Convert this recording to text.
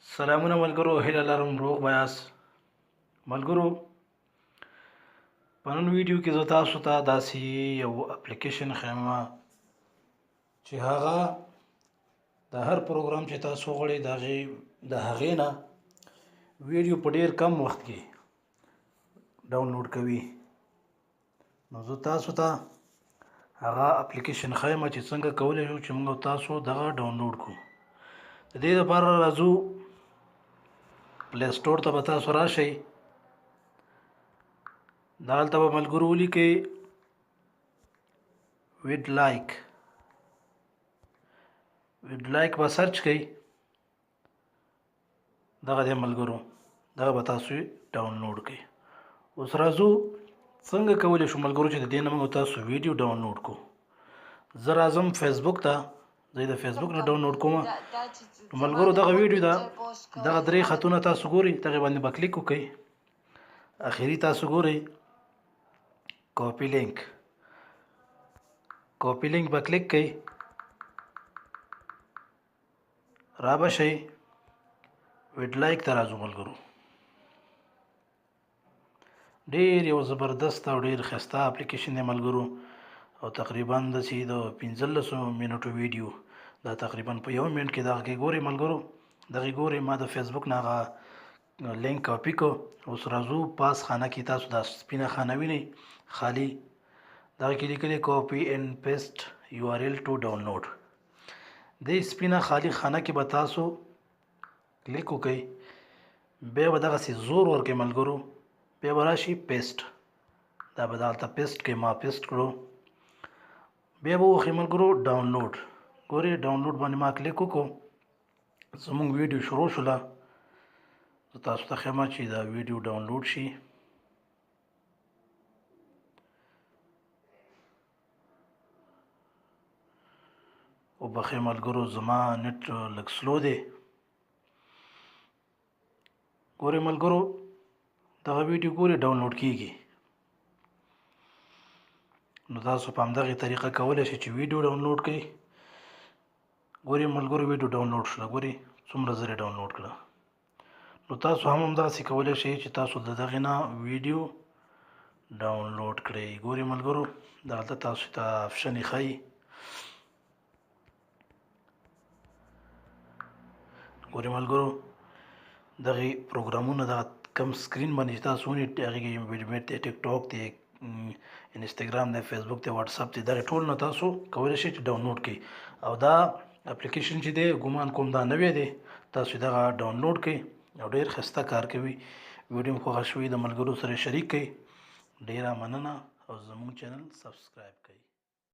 سلامونه ملګرو، هیله لرم روغ به یاست. ملګرو، په نن ویډیو کې زه تاسو ته داسې یو اپلیکیشن ښیم چې هغه د هر پروګرام چې تاسو غواړئ د هغې نه ویډیو په ډیر کم وخت کې ډاونلوډ کوي. نو زه تاسو ته هغه اپلیکیشن ښیم چې څنګه کولی شو چې موږ تاسو دغه ډاونلوډ کړو. د دې لپاره راځو پلی سټور ته به تاسو راشئ، دغلته به ملګرو ولیکئ ویډ لایک، ویډ لایک به سرچ کړئ. دغه دی ملګرو، دغه به تاسو ډاونلوډ کړئ. اوس راځو څنګه کولی شو ملګرو چې د دې نه موږ تاسو ویډیو ډاونلوډ کړو. زه راځم فیسبوک ته، زه د فیسبوک نه ډاونلوډ کوم. ملګرو دغه ویډیو ده، دغه درې خطونه تاسو ګورئ، دغې باندې به کلیک وکړئ. اخري تاسو ګورئ کاپي لینک، کاپي لینک به کلیک کړئ، را به شئ ویډ لایک ته راځو ملګرو. ډیر یو زبردست او ډیر ښایسته اپلیکیشن دی ملګرو، او تقریبا داسې د 15 منټو ویډیو دا تقریبا په یو منټ کې دغه کې ګورئ ملګرو. دغې ګورئ ما د فیسبوک نه هغه لینک کاپي کړو. اوس راځو پاس خانه کې تاسو دا سپینه خانه وینئ خالی، دغه کې لیکلی کاپي اینډ پیسټ یو آر ایل ټو ډاونلوډ. دې سپینه خالی خانه کې به تاسو کلیک وکړئ، بیا به دغسې زور ورکړئ ملګرو، بیا به راشي پیسټ، دا به دلته پیسټ کړئ. ما پیسټ کړو، بیا به وخی ملګرو ډاونلوډ. ګورئ ډاونلوډ باندې ما کلیک وکړو، زموږ ویډیو شروع شوله. زه تاسو ته ښیم چې دا ویډیو ډاونلوډ شي. وبخښئ ملګرو، زما نت لږ سلو دی. ګورئ ملګرو دغه ویډیو ګورئ ډاونلوډ کیږي. نو تاسو په همدغې طریقه کولی شئ چې ویډیو ډاونلوډ کړئ. ګورئ ملګرو ویډیو ډاونلوډ شوله، ګورئ څومره زر یې ډاونلوډ کړه. نو تاسو هم همداسې کولی شئ چې تاسو د دغې نه ویډیو ډاونلوډ کړئ. ګورئ ملګرو دغلته تاسو ته اپشن یې ښایي. ګورئ ملګرو دغې پروګرامونه دغه کم سکرین باندې چې تاسو ونیئ هغې کې ویډیو دی، ټیک ټاک دی، انستګرام دی، فیسبوک دی، واتساپ دی، دغې ټول نه تاسو کولی شئ چې ډاونلوډ کړئ. او دا اپلیکیشن چې دی ګومان کوم دا نوی دی، تاسو دغه ډاونلوډ کړئ او ډېر ښایسته کار کوي. ویډیو مو خوښه شوې د ملګرو سره شریک کړئ. ډېره مننه او زموږ چینل سبسکرایب کړئ.